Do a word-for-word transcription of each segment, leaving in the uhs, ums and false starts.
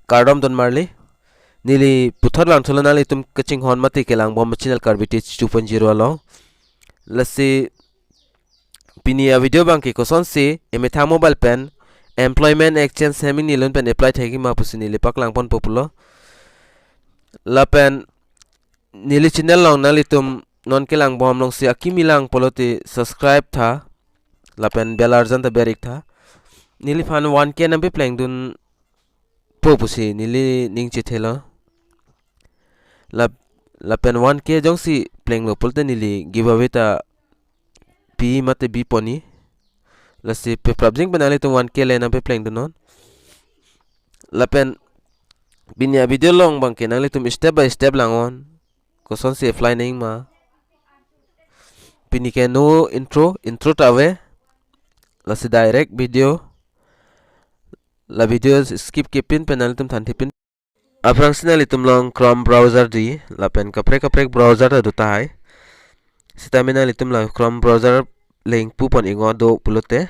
kardom don marli. Neli puthot vangthulo nanglitum kachinghon mate kelangbom channel Karbi Tech two point zero along. Lasi pini a-video abangke kosonsi emethang mobile pen employment exchange hem ingnilun pen apply thekji ma pusi neli paklangponpo pulo. Lapen neli channel along nanglitum non kelangbom alongsi akimi lang pulote subscribe tha lapen bell arjan ta ber-ik tha. Neliphan one K nangpaplengdunpo pusi neli ning chethelo. Lap-, lapen one K jongsi plenglo pulote neli giveaway ta pi mate bipon-i. Lasi peprapjin pen nanglitum one K le nangpaplengdunnon. Lapen pini a-video along abangke nanglitum step by step langnon. Kosonsi apply nangji ma. Pini ke no intro, intro ta ave. Lasi direct video. La video skip kepin pen nanglitum thanthipin. Aphrangsi nanglitum along Chrome browser dei, lapen kaprek kaprek browser ta do tahai. Sitame nanglitum la Chrome browser le ingpupon-iknon do pulote.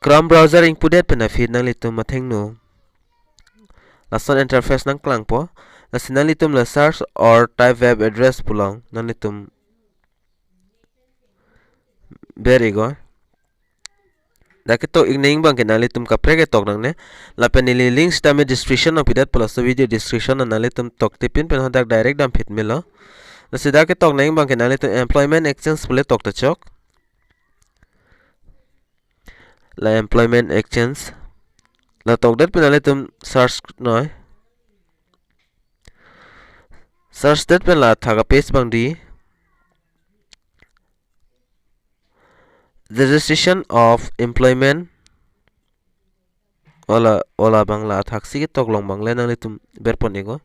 Chrome browser ingpudet pen aphi nanglitum athengno lason interface nangklangpo. Lasi nanglitum la search or type web address pu along nanglitum ber-iknon. Dak ketok-ik nangji abangke nanglitum kaprek ketok nangne. Lapen neli link sitame description along pidet pulo, laso video description along nanglitum toktipin pen hadak direct damphit melo. Lasi dak ketok nangji abangke nanglitum employment exchange pule tokta chok. La employment exchange. La tokdet pen nanglitum search noi. Search det pen la athak a-page abang dei. Registration of employment. Ola, ola abang la athaksi ketok along abang le nanglitum berpon-iknon.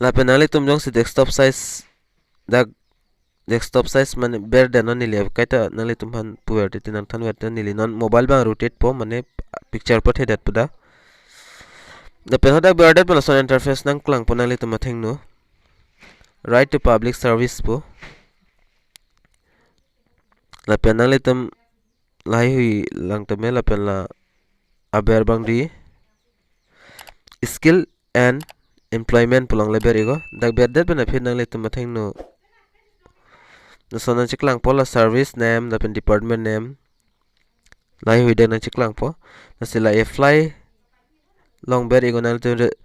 Lapen nanglitum jongsi desktop size dak desktop size mane berdet non, neli kaita nanglitum aphan puver titi nangthanver te, neli non mobile abang rotate po mane picture pathedet pu dak. Lapen hadak berdet pen lason interface nangklangpo nanglitum athengno. Right to public service pu. Lapen nanglitum lahaihui lang tame lapen la aber abang dei skill and employment pu along le ber-iknon. Dak berdet pen aphi nanglitum athengno lason nangcheklangpo, la service name lapen department name. Lahaihui dak nangcheklangpo. Lasi la apply along ber-iknon nanglitum re-,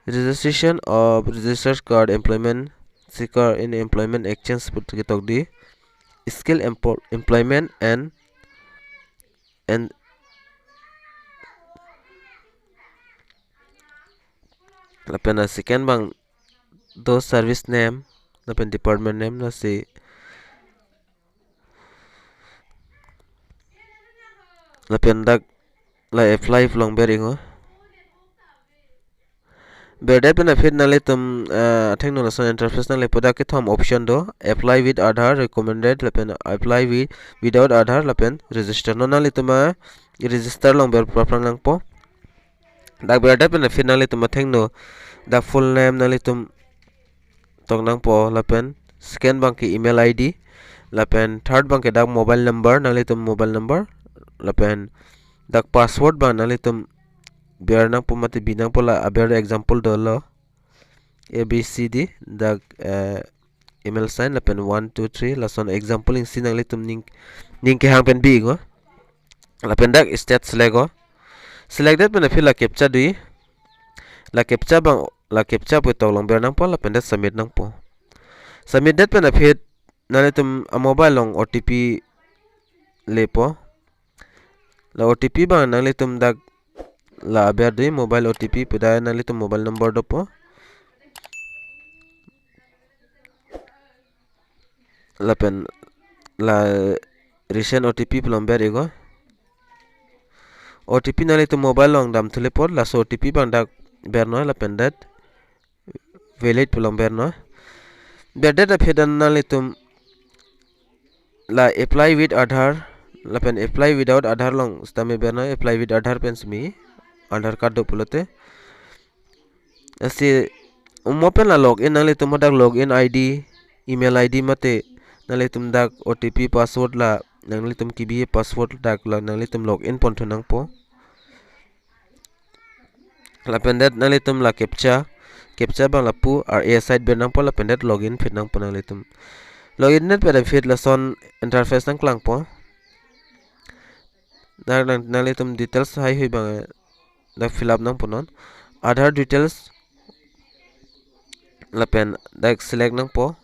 registration of registered card employment seeker in employment exchange pu ketok dei. Skill empo-, employment and, and lapen a-second abang do service name lapen department name, lasi lapen dak la apply pu along ber-iknon. Berdet pen aphi nanglitum, eh, athengno lason interface nanglepo. Dak kethom option do, apply with Aadhaar recommended lapen apply with, without Aadhaar lapen register. Non nanglitum a-register along ber paphrang nangpo. Dak berdet pen aphi nanglitum athengno dak full name nanglitum tok nangpo, lapen second abangke email I D, lapen third abangke dak mobile number, nanglitum mobile number, lapen dak password abang nanglitum ber nangpo mate bi nangpo, la aber example dolo, A B C D, dak, eh, email sign lapen one two three, lason example isi nanglitum ning, ning kehang pen bi-iknon. Lapen dak state select-iknon. Select det pen aphi la captcha dei. La captcha abang, la captcha pu ketok along ber nangpo lapen dak submit nangpo. Submit det pen aphi nanglitum a-mobile along O T P lepo. La O T P abang nanglitum dak la aber dei, mobile O T P pu dak nanglitum mobile number dopo. Lapen la recent O T P pu along ber-iknon. O T P nanglitum mobile along damthule apot laso O T P abang dak bernoi lapen det valid pu along bernoi. Berdet aphi nanglitum la apply with Aadhaar lapen apply without Aadhaar along sitame bernoi, apply with Aadhaar pen simi, Aadhaar card do pulote. Lasi mo pen la login, nanglitum hadak login I D, email I D mate nanglitum dak O T P password la nanglitum kebi password dak la nanglitum login ponthu nangpo. Lapen det nanglitum la captcha, captcha abang lapu ar a side ber nangpo lapen det login phit nangpo nanglitum. Login det ber phit lason interface nangklangpo. Dak nang, nanglitum details haihui abang dak fill up nangpo non. Aadhaar details lapen dak select nangpo.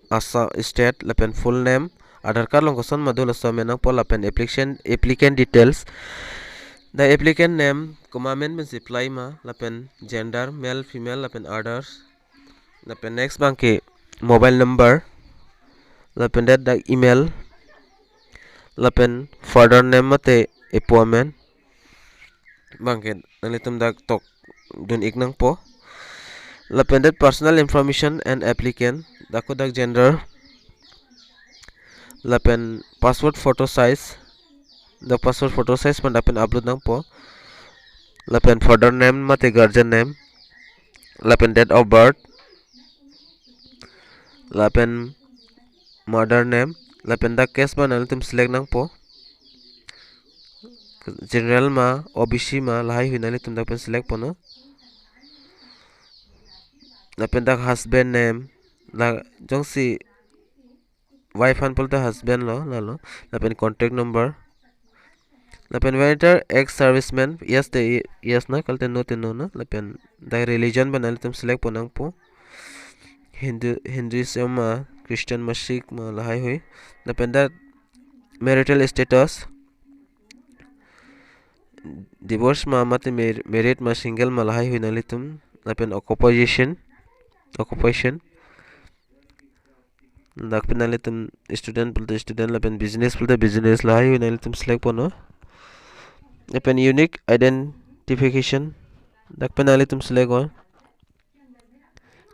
Assam state lapen full name, Aadhaar card along koson ma do laso amen nangpo lapen application, applicant details. Dak applicant name komat amen pensi apply ma lapen gender male female lapen others. Lapen next abangke mobile number. Lapen det dak email. Lapen father name mate epo amen abangke nanglitum dak tokdun ik nangpo. Lapen det personal information and applicant, dak ako dak gender. Lapen passport photo size, dak passport photo size pen dak pen upload nangpo. Lapen father name mate guardian name. Lapen date of birth. Lapen mother name. Lapen dak caste abang nanglitum select nangpo. General ma, O B C ma, lahaihui nanglitum dak pen select ponnon. Lapen dak husband name, la jongsi wife aphan pulote husband lo, lalo. Lapen contact number. Lapen whether ex serviceman, yes te yes na, kalte no te no na. Lapen dak religion abang nanglitum select pon nangpo. Hindu, Hinduism ma, Christian ma, Sikh ma, lahaihui. Lapen dak marital status, divorce ma mate mar-, married ma, single ma, lahaihui nanglitum. Lapen occupation, occupation. Dak pen nanglitum student pulote student, lapen business pulote business, lahaihui nanglitum select ponnon. Lapen unique identification, dak pen nanglitum select non.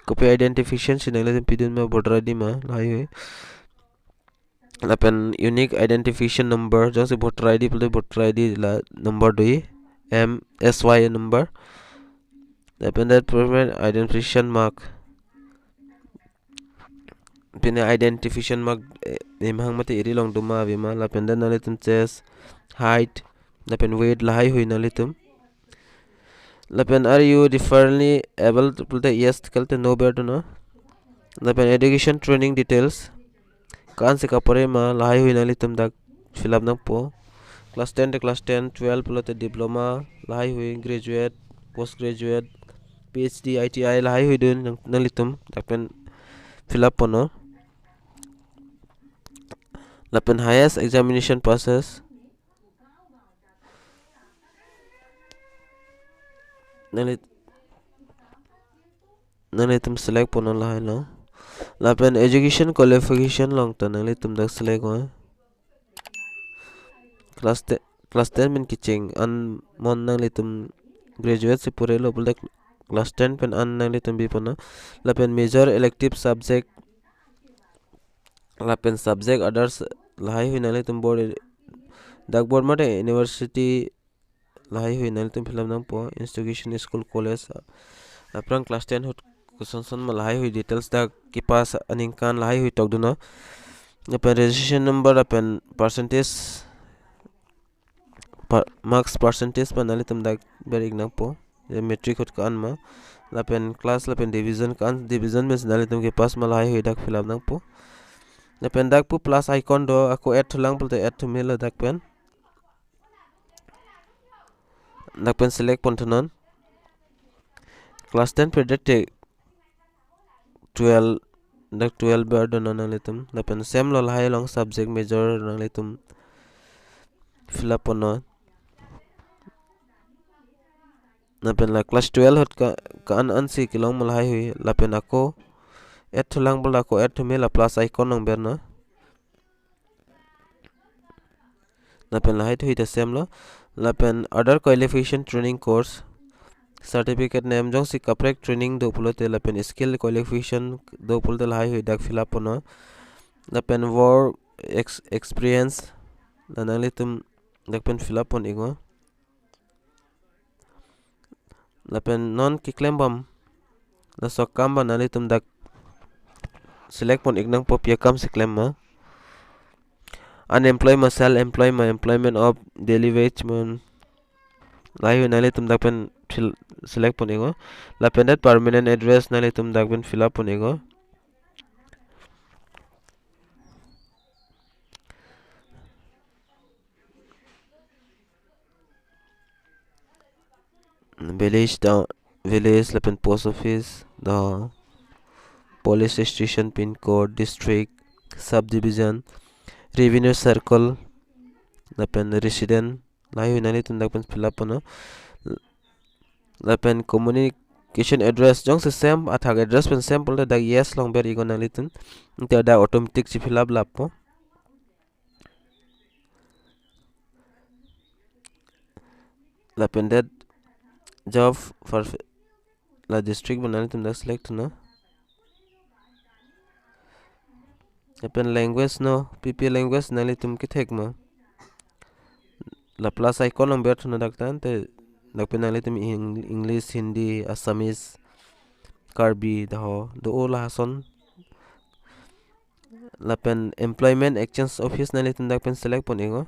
Kopi identification si nanglitum pidun ma, voter I D ma, lahaihui. Lapen unique identification number, jongsi voter I D pulote voter I D la number do, M S Y number. Lapen that permanent identification mark. Pine identification mark, eh, nemhang mate eri along do ma ave ma, lapen det nanglitum chest, height, lapen weight, lahaihui nanglitum. Lapen are you differently able to pulote yes, kalte no ber dunnon. Lapen education training details, ko-ansi kapore ma, lahaihui nanglitum dak fill up nangpo. Class ten te class ten, twelve pulote diploma, lahaihui, graduate, post graduate, P H D, I T I, lahaihui dun nang, nanglitum dak pen fill up ponnon. Lapen highest examination passes, nanglit-, nanglitum select ponnon, lahai lo. Lapen education qualification along ta nanglitum dak select non. Class ten, class ten pen kecheng an, mo nanglitum graduate si purelo pulote class ten pen an nanglitum bi ponnon. Lapen major, elective subject, lapen subject others, lahaihui nanglitum board, dak board mate university, lahaihui nanglitum fill up nangpo. Institution, school, college, aphrang class ten ahut koson son ma, lahaihui details dak kepass aningkan lahaihui tokdunnon. Lapen registration number lapen percentage, per-, marks percentage abang nanglitum dak ber ik nangpo. Je matric ahut ko-an ma. Lapen class lapen division ko-an, division means nanglitum kepass ma, lahaihui dak fill up nangpo. Lapen dak pu plus icon do, ako add thulang pulote add thu melo dak pen. Dak pen select ponthunon. Class ten pen det te twelve, dak twelve ber dunnon nanglitum. Lapen same lo, lahai along subject major nanglitum fill up ponnon. Lapen la class twelve ahut ko-, ko-an ansi kelong ma, lahaihui. Lapen ako add thulang pulote ako add thu me, la plus icon nangbernon. Lapen lahai thuhi ta same lo. Lapen other qualification training course, certificate name, jongsi kaprek training do pulote, lapen skill qualification do pulote, lahaihui dak fill up ponnon. Lapen work ex-, experience, la nanglitum dak pen fill up pon iknon. Lapen non keklem bom, laso akam abang nanglitum dak select pon ik nangpo, pi akam si klem ma. unemployed ma, self employed ma, employment of daily wage ma, lahai nanglitum dak pen fill, select pon iknon. Lapen det permanent address nanglitum dak pen fill up pon iknon. Village, town, village lapen post office, the police station, pin code, district, subdivision, revenue circle, lapen resident, lahai nanglitum dak pen fill up ponnon. Lapen communication address jongsi same athak address pen same pulote dak yes along ber iknon nanglitum. Ante dak automatic si fill up lappo. Lapen det job for la district pen nanglitum dak select non. Lapen language non, P P language nanglitum kethek ma. La plus icon along ber thunon dak tangte dak pen nanglitum Eng-, English, Hindi, Assamese, Karbi daho do-o lason. Lapen employment exchange office nanglitum dak pen select pon iknon.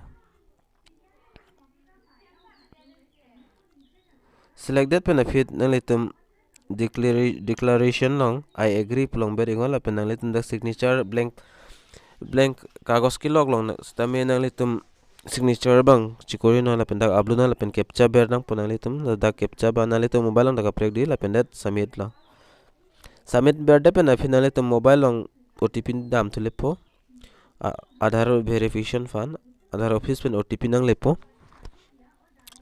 Select det pen aphi nanglitum declara-, declaration along I agree pu along ber iknon, lapen nanglitum dak signature blank, blank kagos kelok along na, sitame nanglitum signature abang chikorinon lapen dak upload non lapen captcha ber nangpo nanglitum, dak captcha abang nanglitum mobile along dak kaprek dei lapen det submit lo. Submit ber det pen aphi nanglitum mobile along O T P dam thulepo. A-, Aadhaar verification aphan, Aadhaar office pen O T P nanglepo.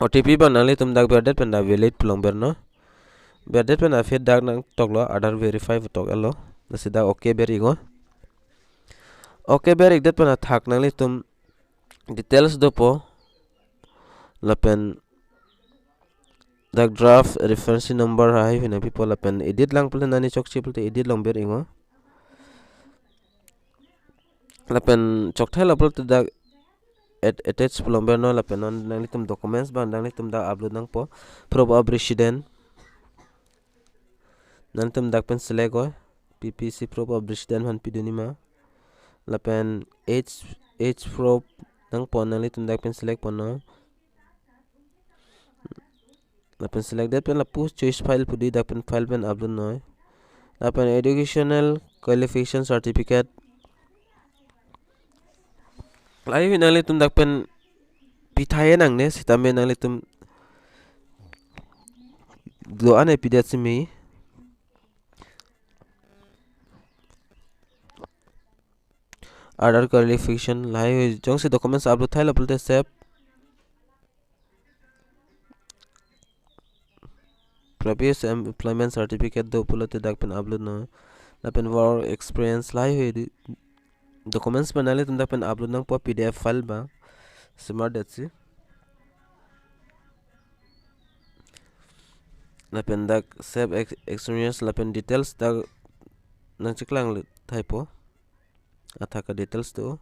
O T P abang nanglitum dak ber det pen dak valid pu along bernon. Ber det pen aphi dak nangtoklo Aadhaar verify pu tok-etlo. Lasi dak okay ber iknon. Okay ber ik det pen athak nanglitum details dopo. Lapen dak draft reference number lahai hini pipo lapen edit lang pulote nani chokche pulote edit along ber iknon. Lapen chokthai lo pulote dak at-, attach pu along bernon lapen non nanglitum documents abang nanglitum dak upload nangpo, proof of resident. Nanglitum dak pen select iknon, P P C proof of resident aphan pidunji ma. Lapen age, age proof nangpo nanglitum dak pen select ponnon. Lapen select det pen lapu choose file pu dei dak pen file pen upload noi. Lapen educational qualification certificate. Lahai nanglitum dak pen pithai nangne sitame nanglitum do-an epidet simi. Other qualification lahai jongsi documents upload thailo pulote save. Previous em-, employment certificate do pulote dak pen upload noi. Lapen work experience lahai dei. Documents abang nanglitum dak pen upload nangpo P D F file abang. Smart det si. Lapen dak save ex-, experience lapen details dak nangcheklang le thaipo. Athak a details do.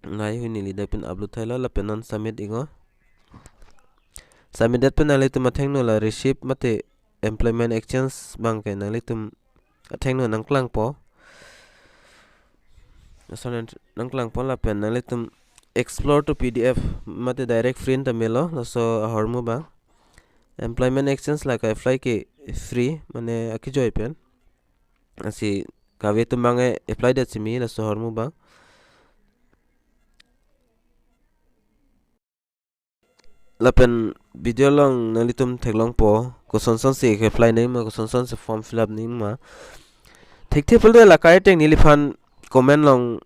Lahai neli dak pen upload thailo lapen non submit iknon. Submit det pen nanglitum athengno la receive mate employment exchange abang ke nanglitum athengno nangklangpo. Lason nangklangpo lapen nanglitum explore to P D F mate direct print ta melo, laso ahormu abang. Employment exchange la ka-apply ke free, mane akejoi pen. Lasi kave atum abang e-apply det simi laso ahormu abang. Lapen video along nanglitum theklongpo kosonsonsi ke-apply nangji ma, kosonsonsi form fill up nangji ma. Thekthe pulote la kaiteng neliphan comment along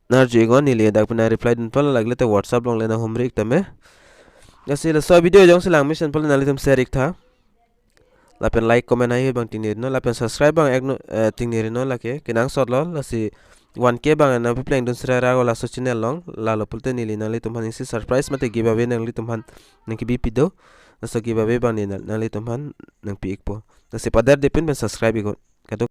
nangarju iknon, neli dak pen reply dunpo, la lake te WhatsApp along le nanghumri ik tame. Lasi laso video jongsi lang mesen pulote nanglitum share iktha. Lapen like comment hai abang tingnerinon, lapen subscribe abang ekno, eh, tingnerinon lake, kenangsot lo, lasi one K abang nangpipleng dun srera ko laso channel along, lalo pulote neli nanglitum aphan isi surprise mate giveaway nanglitum aphan nangkebi pido, laso giveaway abang neli nanglitum aphan nangpi ikpo. Lasi padar depin pen subscribe iknon.